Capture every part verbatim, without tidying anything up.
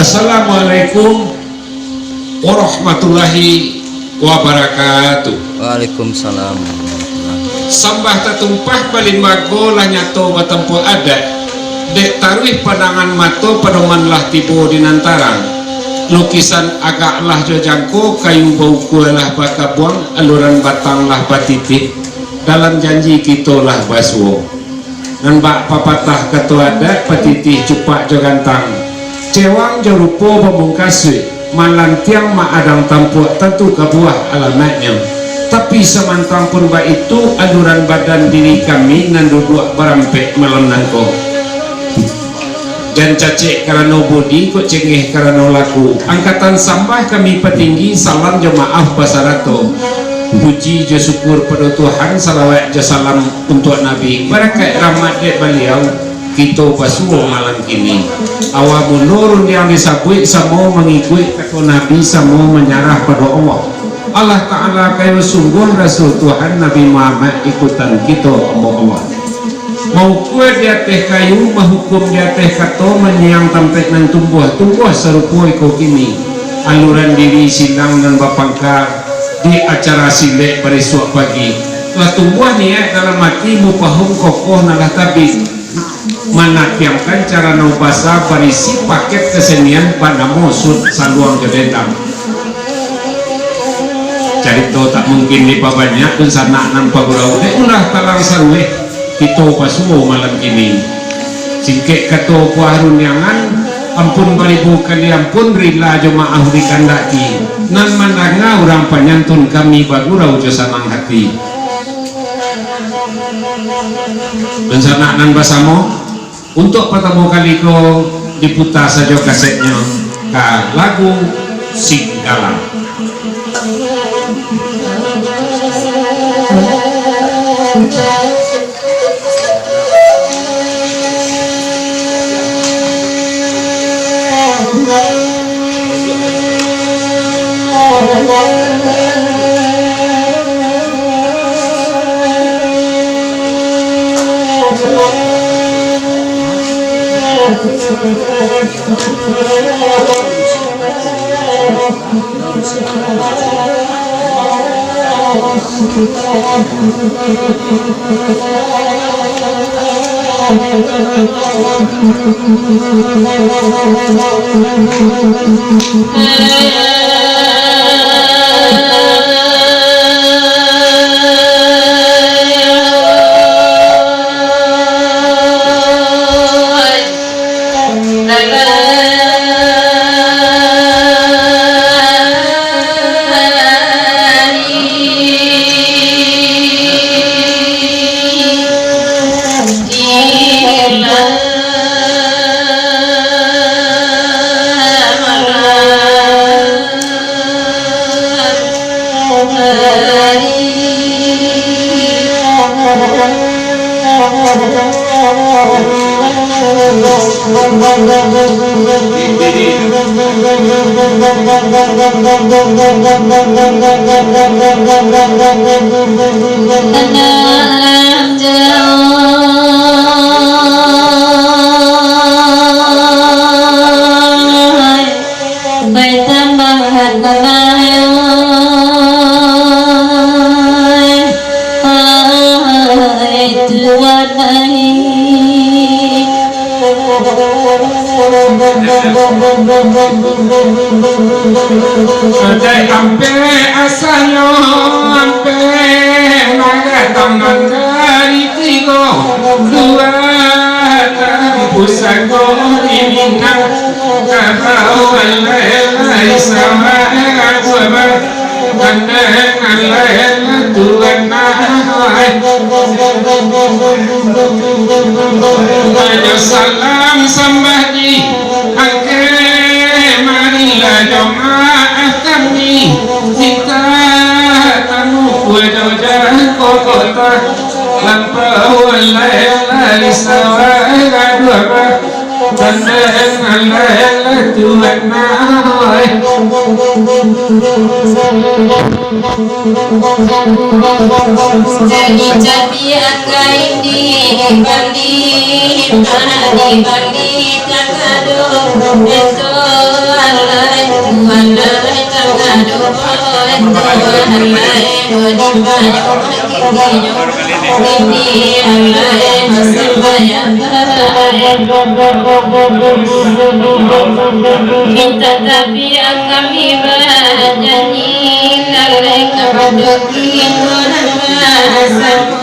Assalamualaikum warahmatullahi wabarakatuh. Waalaikumsalam warahmatullahi. Sambah tatumpah balimbago lah nyato batampuak adat, dek taruih pandangan mato padoman lah tibo di nan tarang. Lukisan agak lah jo jangko, kayu baukua lah bakabuang, aluran batang lah batitih, dalam janji kito lah basuo. Nan bak papatah kato adat, patitih cupak jo gantang, cewang jo rupo bamungkasuik, malantiang maadang tampuak, tantu ka buah alamaiknyo. Tapi samantang pun baitu, aluran badan diri kami nan duduak barampek malam nangko. Jan cacek karano budi, kok cengeh karano laku. Angkatan sambah kami patinggi, salam jo maaf basarato. Puji jo syukur pado Tuhan, salawat jo salam untuak Nabi. Barakaik rahmat dek Baliau, kito basuo malam kini. Awal mulo rundiang disabuik, samo mangikuik kato Nabi, samo manyarah pado Allah. Allah Ta'ala kayo sungguah, Rasul Tuhan Nabi Muhammad ikutan kito, ambo Allah. Maukua di ateh kayu, mahukum di ateh kato, manyiang tampek nan tumbuah, tumbuah sarupo iko kini. Aluran diri silang nan bapangka, di acara silek barisuak pagi. Lah tumbuah niaik dalam ati, mupahum kokoh nan lah tabik. Manatiangkan carano basa barisi paket kasenian banamo Sud Saluang jo Dendang. Carito tak mungkin dipabanyak, dunsanak nan pagurau, dek ulah talang sarueh, kito basuo malam kini. Singkek kato kuah rundiangan, ampun baribu kali ampun, rila jo maaf dikandaki. Nan mandanga urang panyantun, kami bagurau jo sanang hati. Dunsanak nan basamo, untuak patamo kali ko diputa sajo kasetnyo ka lagu Singgalang. Batambahan balayai, ai Tuan ai. Sadai ampek asanyo, ampek maratangan dari tigo, dua pusako di Minang, kabau alai-alai sama-sama, gandeng alai-alai Tuan ai. Ajo salam sambah di angke, marilah Jamaah kami, kita tamu wajo-wajo kota, lampau lai-lai sawah dua bah, tandang lai-lai Tuhan ai. Jadi, jadi, angkai di Bali, di Bali. Minta tapi kami bajanji, lalai kapado kito nan basamo.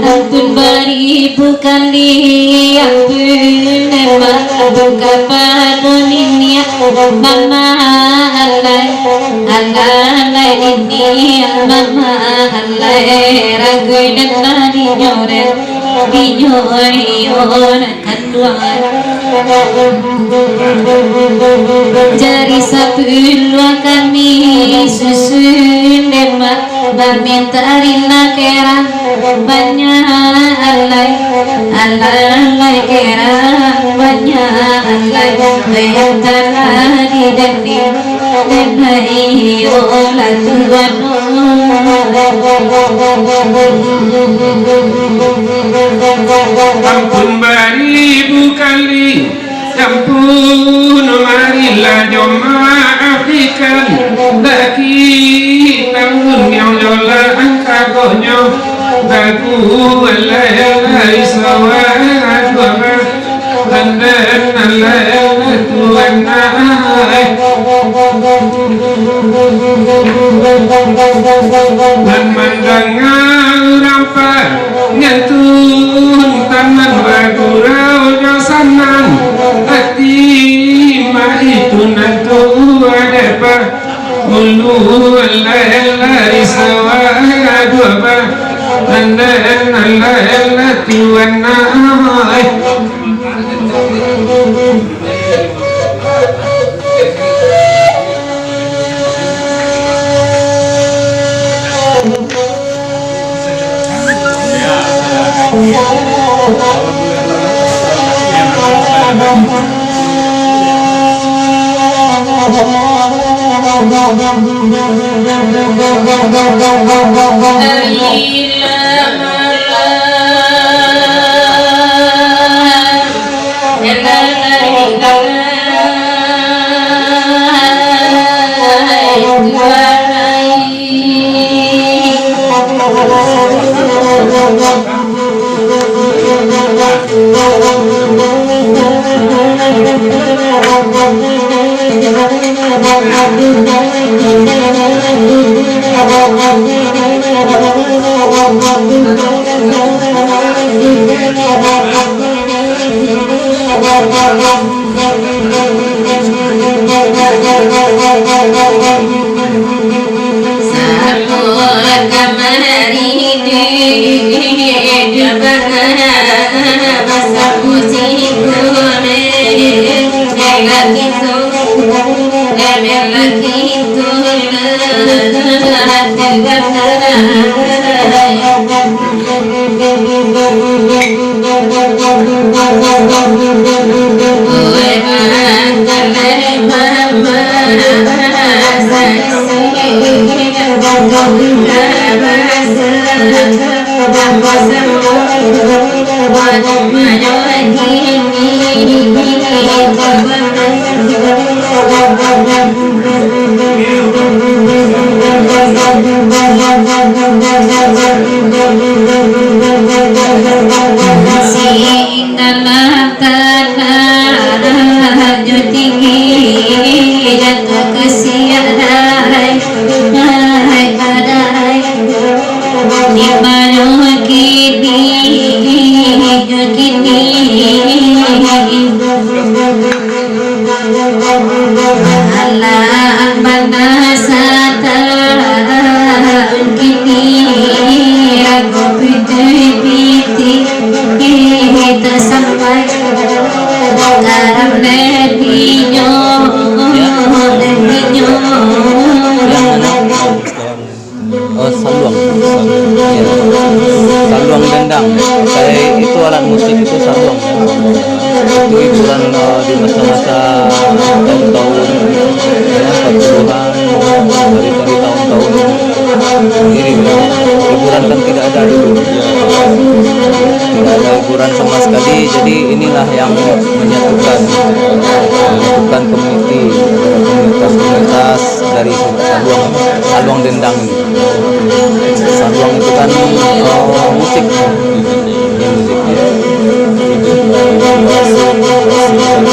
Ampun baribu kali ampun, Mak, ampun kapado niniak mamak, alai, alai niniak mamak, alai ragu nan tadinyo, dinyo iyo nan kanduang. Jari sapuluah kami susun, Mak, baminta rina kerang banyak, alai, alai kerang banyak, alai, yang tadi dandi. Ampun baribu kali, ampun marilah jo maafikan, bagi tanggung jawab lah angkagonyo, bagu alai-alai sawah dua bah. Tanda nan lain Tuhan ai. Nan mandanga urang panyantun, taman bagurau jo sanang ati, mah itu nan tu ado pa. Ulu alai-alai sawah dua bah, tanda nan lain Tuhan ai. Sing dalam tanah jo tinggi, jatuah ka siang, hai, hai, badai. Di mano kini, jo kini. Alam bana satahun kini, rago putuih pitih tasampai, garam dari nyo, dari nyo. Oh, saluang. Iya. Saluang dendang. Kayak itu alat musik itu saluang. Itu hiburan, eh, di masa-masa tahun-tahun, ya, empat puluhan, dari, dari tahun-tahun. Jadi, hiburan kan tidak ada dulu. Tidak ada hiburan sama sekali. Jadi, inilah yang menyatukan, menyatukan komuniti, komunitas-komunitas dari saluang, saluang dendang ini. Saluang itu kan, eh, musik. Ini musik, ya.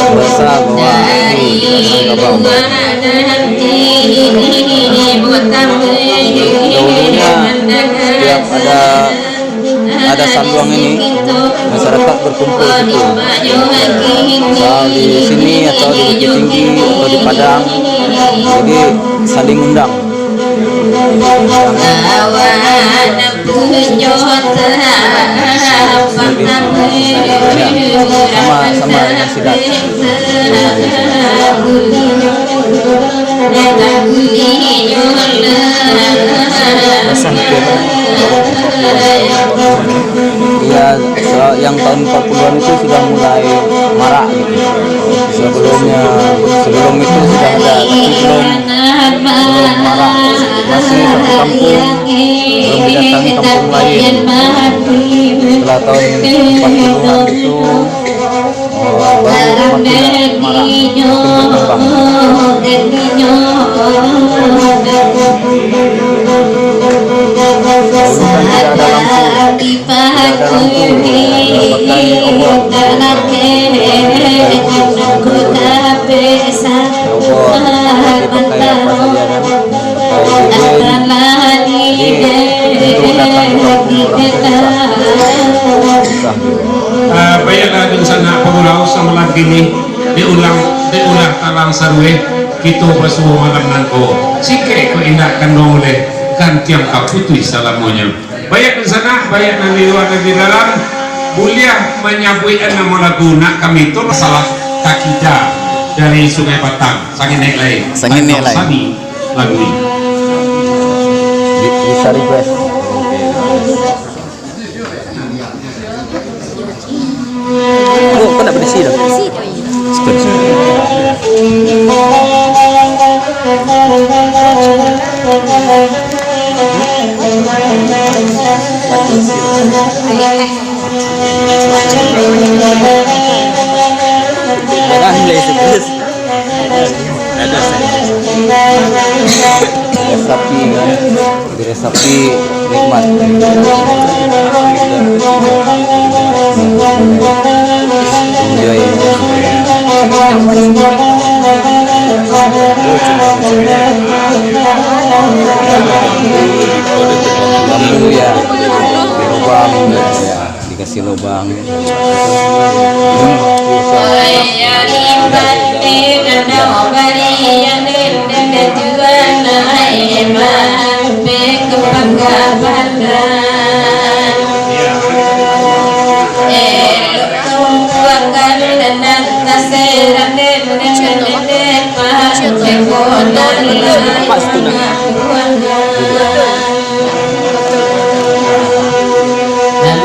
Bahasa Bawah, Minangkabau. Dahulunya, setiap ada, ada saluang ini, masyarakat berkumpul situ. Misal di sini atau di Bukittinggi atau di Padang. Jadi, saling undang. Sama-sama dengan sidat. Iya, so, yang tahun empat puluhan itu sudah mulai marak gitu. Sebelumnya, sebelum itu sudah ada, tapi belum, belum marak. Masih satu kampung, belum didatangi kampung lain. Setelah tahun empat puluhan itu, baru makin marak, makin berkembang. Dahulu kan tidak ada lampu, tidak ada lampu, tidak pakai obor. Obor, dipakai apa saja kan. Jadi, untuk datang ke kampung orang tu susah. Susah. Ah, baiklah, dunsanak Pagulau, samalam kini diulang, diulah talang sarueh, kito basuo malam nangko. Sikek ko indak kanduang uleh, gantiang ka putuih salamonyo. Baiak dunsanak, baiak nan di lua, nan di dalam, buliah manyabuik namo lagu nak kami tu masalah takida dari Sungai Batang. Sanginek lai. Sanginek lai. Sani lagu ini. Bi-, bisa request. Oh, kau nak berisi dah? Berisi dah. Suka, suka. Dah, mulai serius. Ada sapi, kan? Diresapi nikmat. Enjoy. Bambu, ya. Lubang, ya. Dikasih lubang.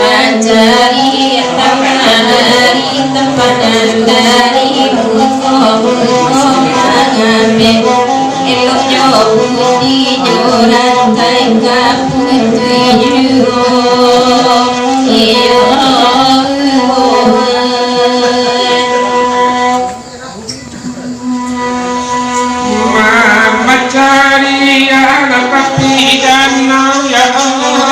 Mancari tamari tampanan dari bungo-bungo mangambek, eloknyo putih jo rantai ka putuih juo. Iyo. Mamacari anak api danau, ya Allah.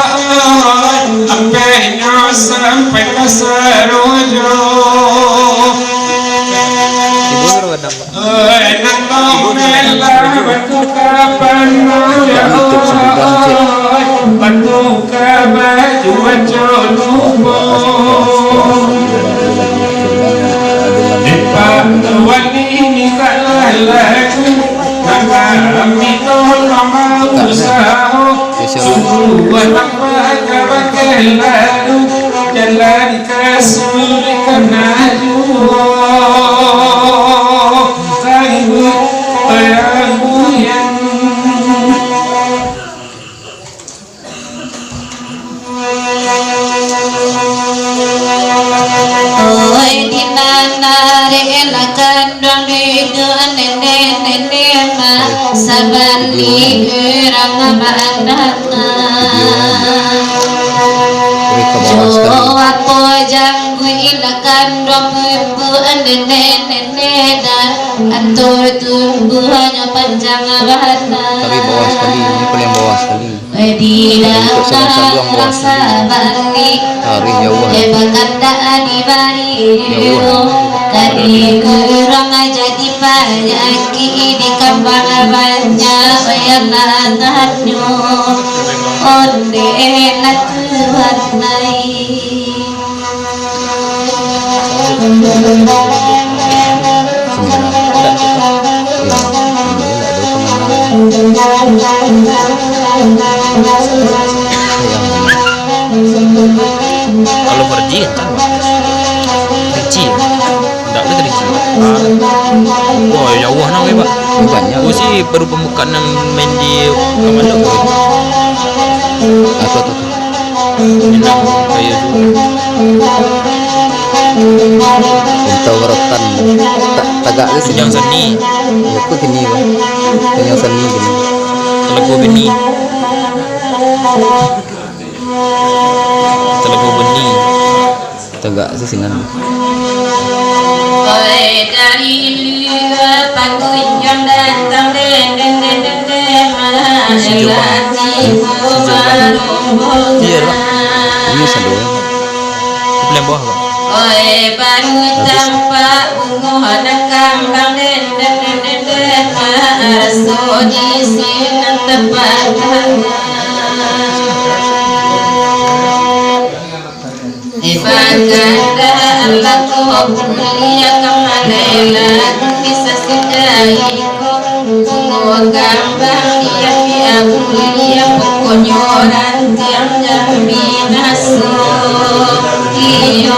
Buat apa kawan lalu, jalan ka surga najuo. Sanggup bayang-bayang. Oi, di nan arek lah kanduang duduak nene-nene mah, sabali urang baandangan. Jo apo jangguik lah kanduang pupuak nene-nene dah, atau tumbuahnyo panjang bana. Tapi bawah sekali, ini paling bawah sekali. Di dalam sabalik, tarik jauah. Jauah. Kadi kurang jadi panyakik di kambang banyak, ya tanganyo. Onde lah Tuhan ai. Kalau Farji kan sama. Rici. Ndak ada Rici. Wah, jauah nah, Pak. Banyak. Aku sih baru pambukaan nan main di kamar tu. Apa tu? Minang kaya tu. Bintau Rotan. Ta-, tagak tu sini. Tunjang Sani. Ya, tu gini, Bang. Tunjang Sani gini. Talago Beni. Talago Beni. Tagak tu sinan. Oi, dari lua pagunjuang datang, den, den, den, den, den, malah. Sejuk, Bang. Sejuk, Bang. Iyo, Bang. Ini satu. Pilihan bawah, Bang. Oi, baru tampak bungo nan kambang, den, den, den, den, den, raso di sinan tapatak. Ibadah Allah ko kuliah ka malai lagu bisa sudah iko. Bungo kambang diambiak kuliah, pokoknyo rantiang jambi naso. Iyo,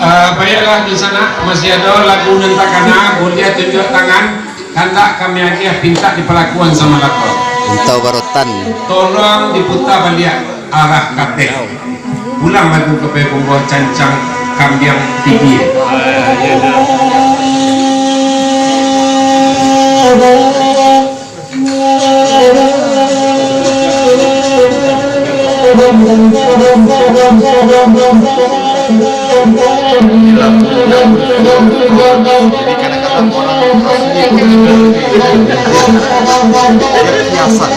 Ah, baiklah, dunsanak, masih ado lagu nan takana, buliah tunjuak tangan, kandak kami agiah pintak dipalakuan samo lagu. Bintau Barotan. Tolong diputa baliak arah kateh. Pulang lagu ka Pembuah Cancang Kambiang Tinggi. Jadi kadang-kadang orang asli itu dia kiasan.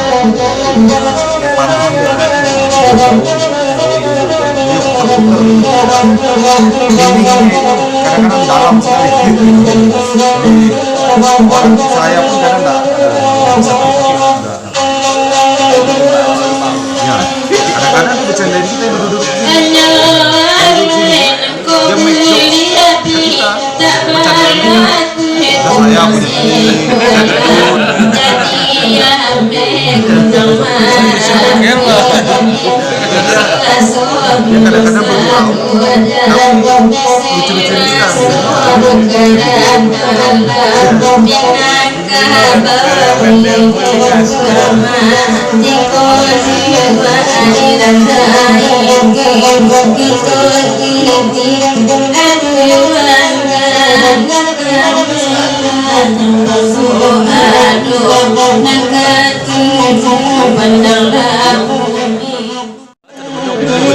Kadang-kadang dalam sekali. Jadi, orang saya pun kadang tak, eh, bisa berpikir juga. Ya, kadang-kadang dia bercandain kita yang duduk di sini. Dia make joke ke kita, bercandain kita. Dah saya punya. Dia kadang-kadang bergurau, tapi lucu-lucu kita.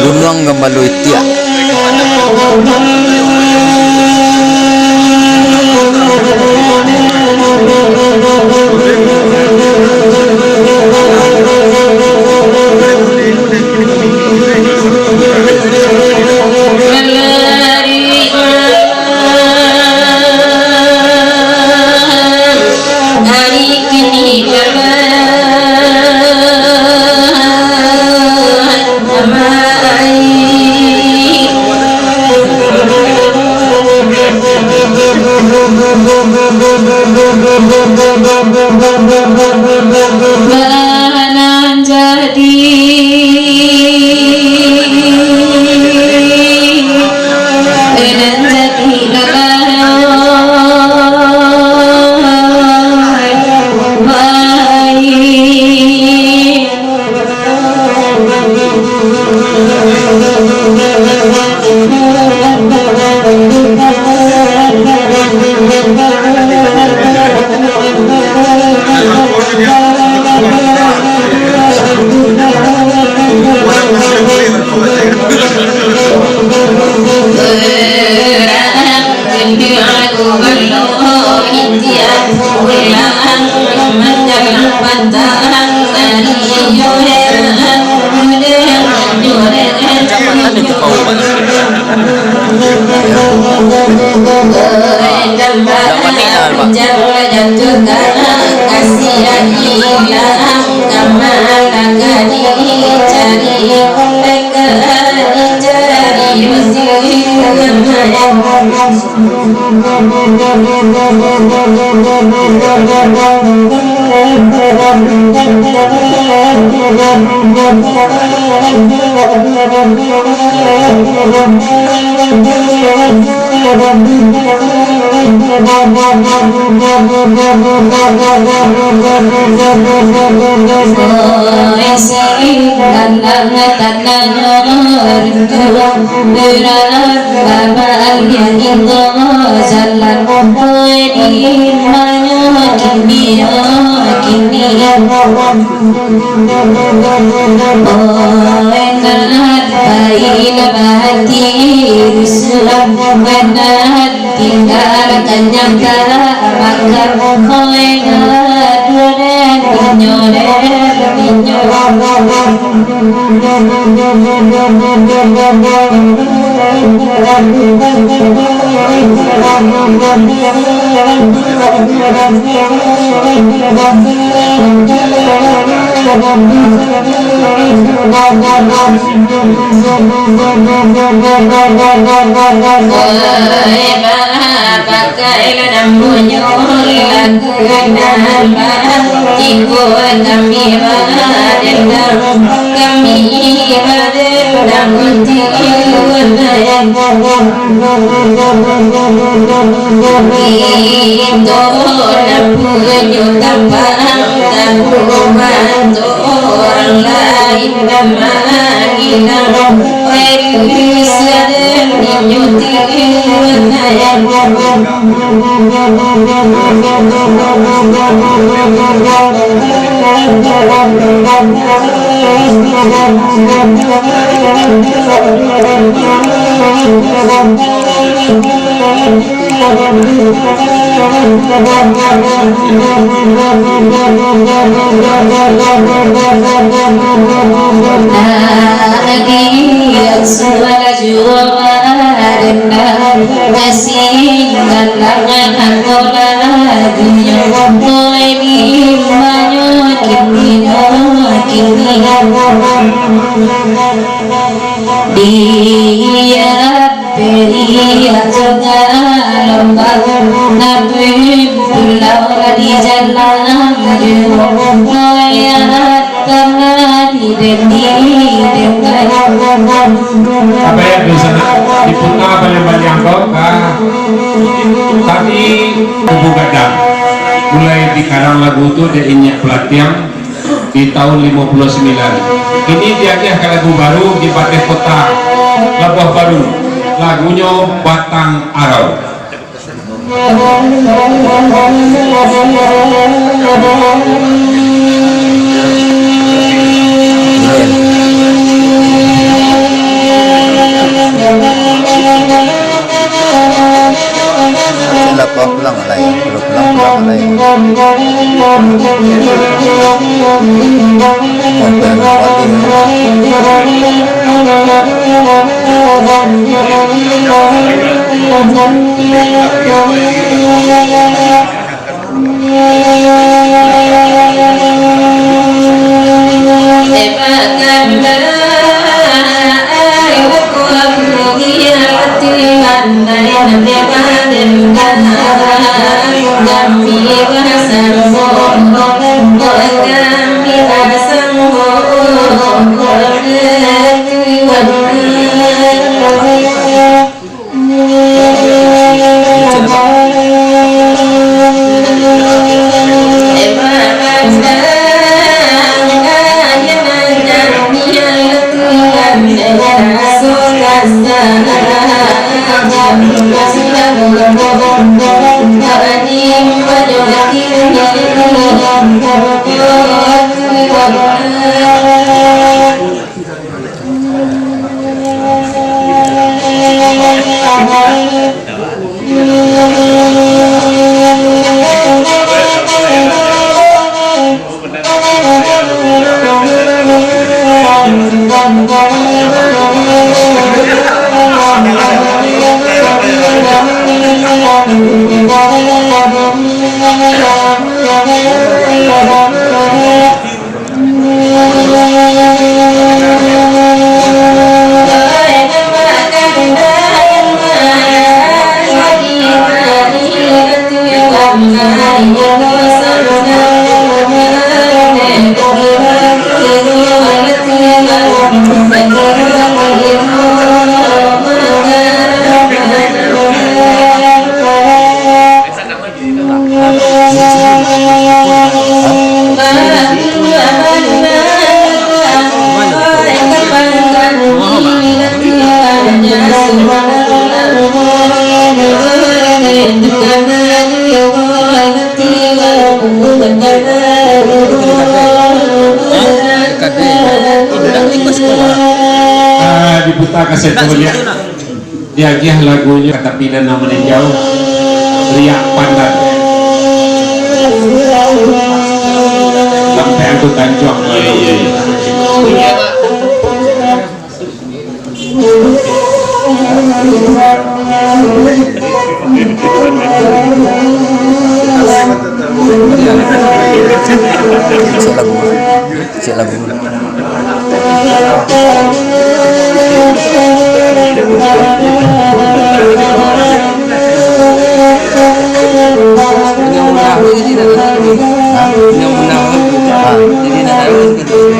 Gunuang Gambalu Itiak. Tinggalkan yang telah bakar, kau ingat dua dan inyo dan inyo. Pakailah namonyo lagu nan baik. Jikok kami badendam, kami badendam untuak Tuhan. Kito nan punyo tampang, takubantu urang lain bamangilang. Dia Peri atau galau baru, napi pulau di jalan dulu, koyak tanah di dending. Apa ya, di sana? Diputar baliang-baliang kau, ka tadi Kubu Gadang. Mulai dikarang lagu tu, dek Inyiak Pelatiang. Di tahun limo puluah sambilan. Kini diagiah ka lagu baru, di Bateh Kota, Labuah Baru. Lagunyo Batang Arau. Lapor pulang lai, kalau pulang, pulang lai. Hotel Bali. Kita kasih tahu lihat. Diagiah lagunyo ka tapi danau maninjau. Riak pandan. Sampai aku tanjuang. Iya, iya, iya. Cek lagu. Cek lagu. Hah?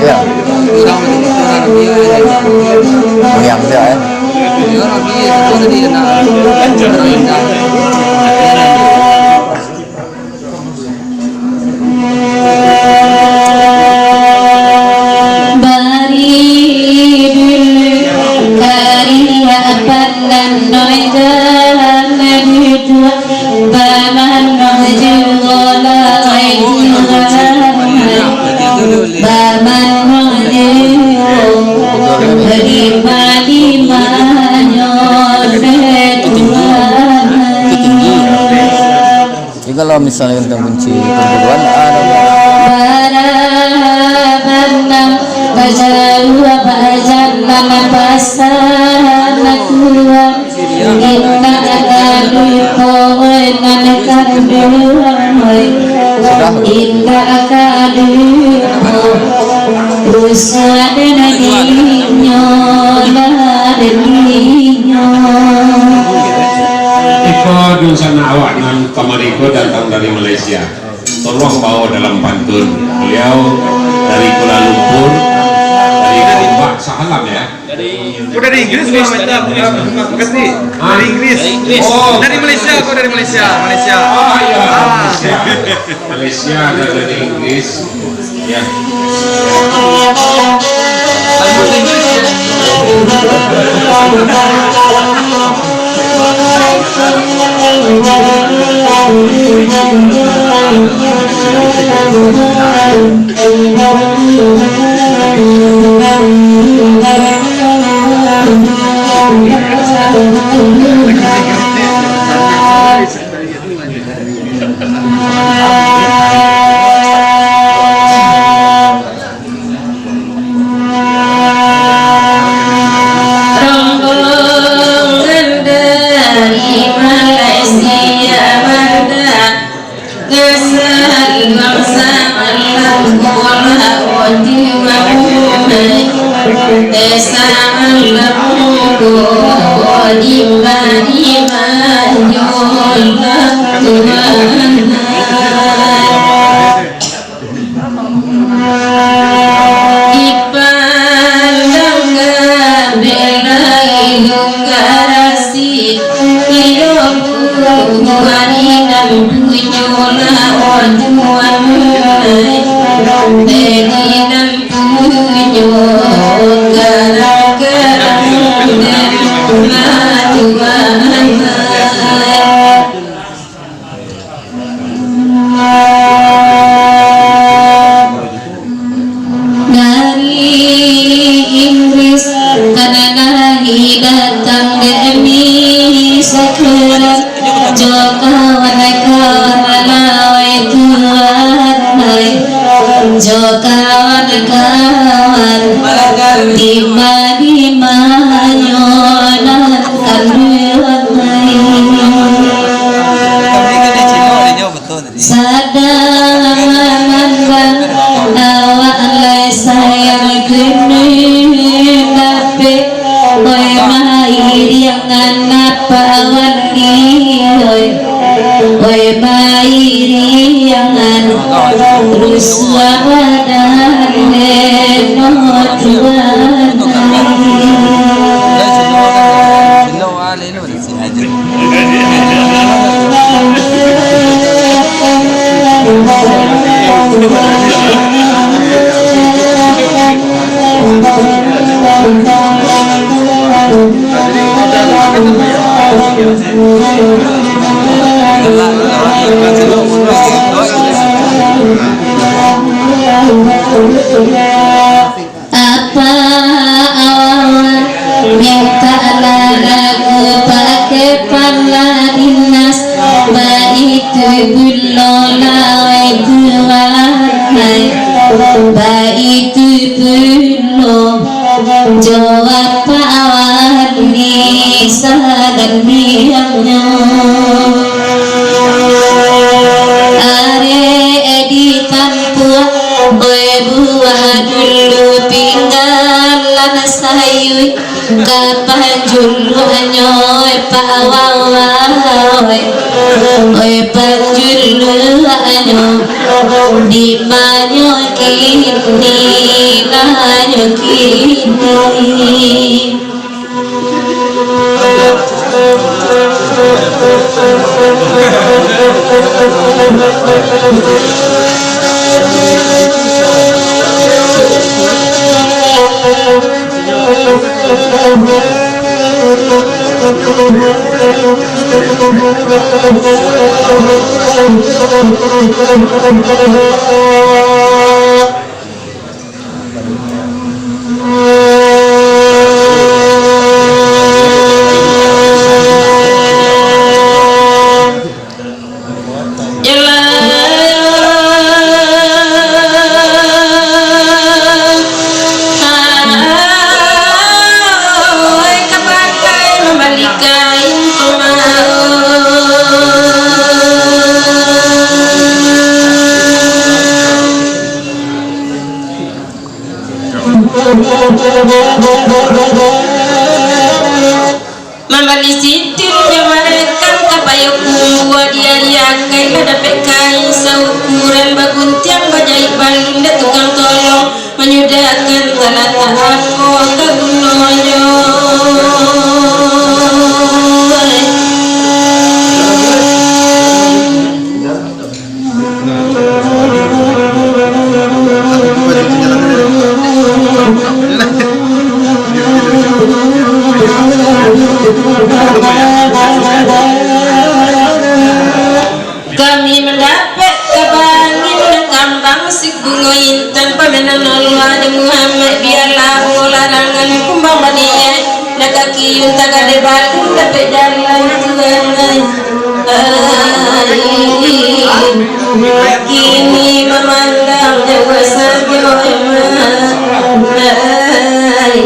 Iya. Goyang sajo, ya. Bari dulu kariak pandan noi jan dijual, bamano juo lai jualan, bamano juo lima-limanyo dek Tuhan. Jadi, kalau misalnya tentang kunci perguruan, ada. Bara banam bajauah bajalan pasan tuan, indak ka lupo nan kanduang, indak ka lupo usaha nan dinyo lah dinyo. Iko dunsanak awak nan kamari ko datang dari Malaysia. Tolong bawa dalam pantun. Beliau dari Kuala Lumpur, dari Gombak, salam ya. Oh, dari Inggris, Inggris, kalau dari macam, Inggris. Makasih. Hah? Dari Inggris. Dari Inggris. Oh. Dari Malaysia, kau dari Malaysia. Malaysia. Ah, iya, ah. Malaysia. Malaysia ada dari Inggris. Ya. Rombongan dari Malaysia mantap, ngasal bangsa malam bola odi mamai. Desa malam bola odi mari manyola Tuhan. Dipandang gabela ilung garasi, iyo buah ari nan punyo lah ojuan, dari nan punyo garang-garang dan lah tuan. Dari Inggris, tanah lahir datang demi sekarang. Jo kawan-kawan lawai tuan ai, jo kawan-kawan, di ma-dimanyo nan kanduang ai. Sadang mamandang awak lai sayang kini dapek. Oi mairiang anak pawan ni, oi, oi mairiang anak rusuah badan deno tuan. Apa awak-awak yang Baitu pulo jo Apak Wali sagandiangnyo. Arek di kampuang, oi buah dulu pinggan nan sayui. Ka panjuluaknyo, oi Pak Wawan, oi panjuluaknyo, di manyo kini, manyo kini. Mambali sitin jo marekan ka payo kumbua di ari akai, lah dapek kain saukuran baguntiang, bajaik balun dek tukang tolong, manyudahkan talatak apo ka gunonyo. Kami mandapek kabangin nan kambang, sik bungo intan, pamenan Allah dek Muhammad, bialah bungo larangan kumbang baniaik. Nak kaki unta gadai balun dapek jalan Tuhan ai. Ai, kini mamandang jauah sajo emak. Ai, ai.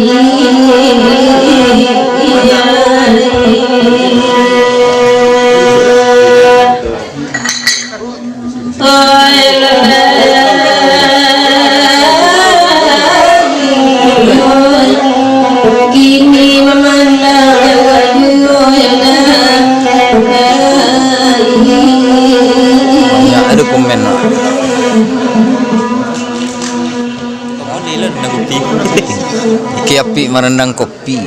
Kini mamandang jauah. Banyak ado komen lah. Oke, apik marandang kopi. Pi.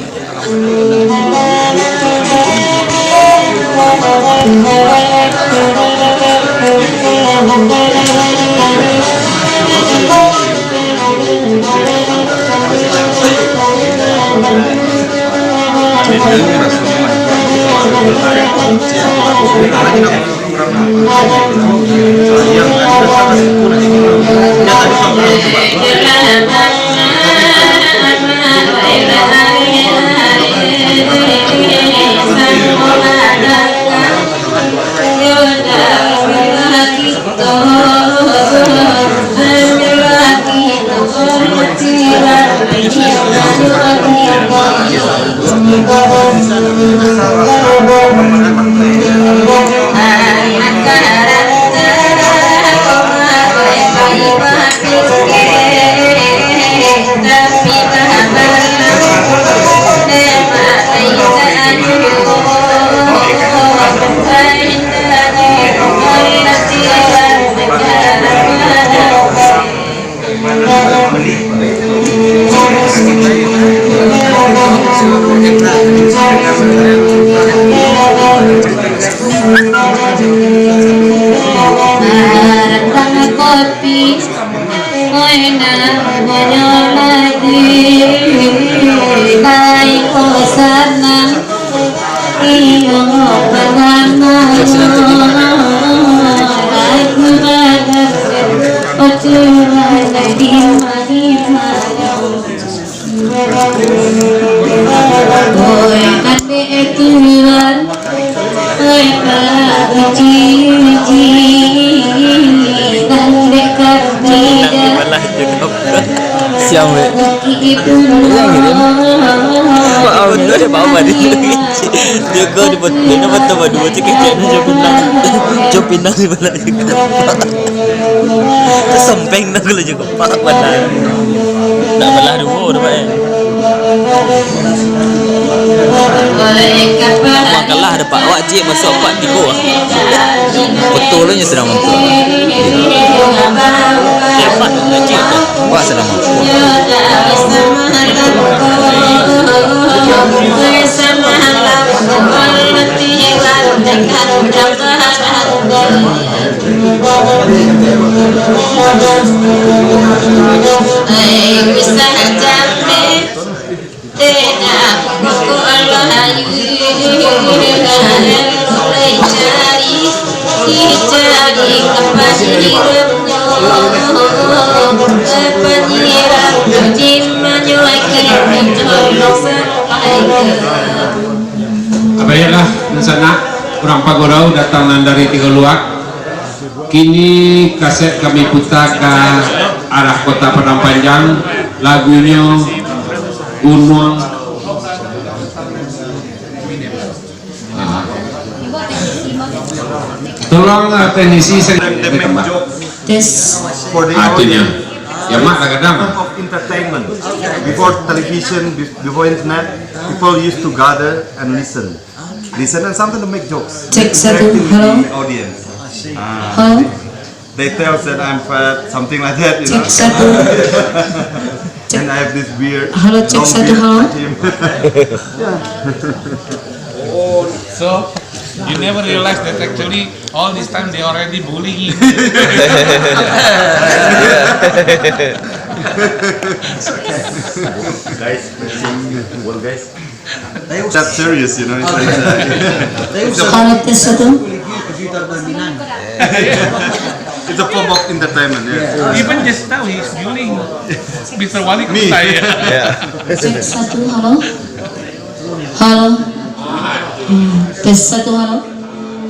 Marandang kopi, oi, namonyo lagi, baik ko sanang. Iyo, pangamanyo, lagu badan, ocuran di ma-, di manyo. Oi, kandek tuan, oi, Pak Uji, Uji, kandek kandida. Siang, weh. Yang ngirim. Wah, awak tu ada bawa dia. Dia kau di bet-, dia dapat tambah dua tu kecil ni, jauh pinang. Jauh pinang di belah juga. Terus sempeng dah kalau juga. Pak, pandai. Nak belah dua tu, Pak, eh. Abang kalah ada, Pak. Awak ciek masuk part tiga, ah. Betul lah, nyo sadang mampu. Eh, Pak, dah ciek tu. Awak sadang mampu. Baiklah, dunsanak, urang Pagodau datang nan dari Tigo Luak. Kini kaset kami putar ka arah Kota Padang Panjang, lagunyo Gunuang. Ah. Tolong, ah, teknisi, saya tambah. Tes. For the audience. Ah, tu nyo. Ya, Mak, dah gadang. Form of entertainment. Before television, be-, before internet, people used to gather and listen. Listen and sometimes to make jokes. Cek satu, halo. Interacting with the audience. Ah, halo. They, they tell that I'm fat, something like that, you know. Cek satu. And I have this beard, halo, cek satu, long beard, halo. Like him. Yeah. Oh, so you never realize that actually all this time they already bullying him. Guys, well, guys. That serious, you know, it's like, uh, it's a, halo, tes satu. It's a form of entertainment, yeah. Even just now he's bullying Mister Wali Kota, ya. Cek satu, halo. Halo. Hmm, tes satu, halo.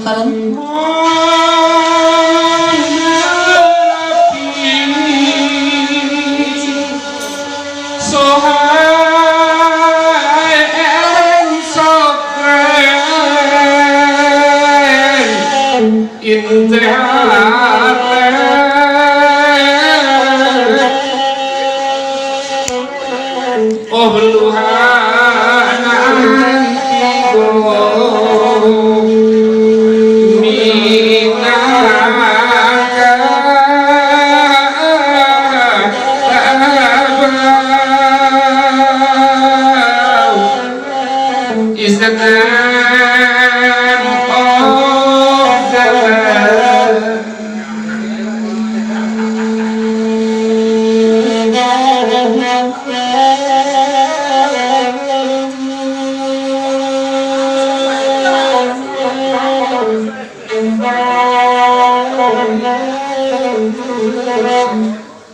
Halo. Is the name of the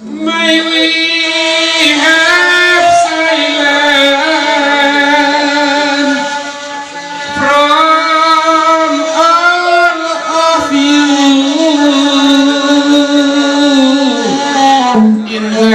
May we have silence from all of you in the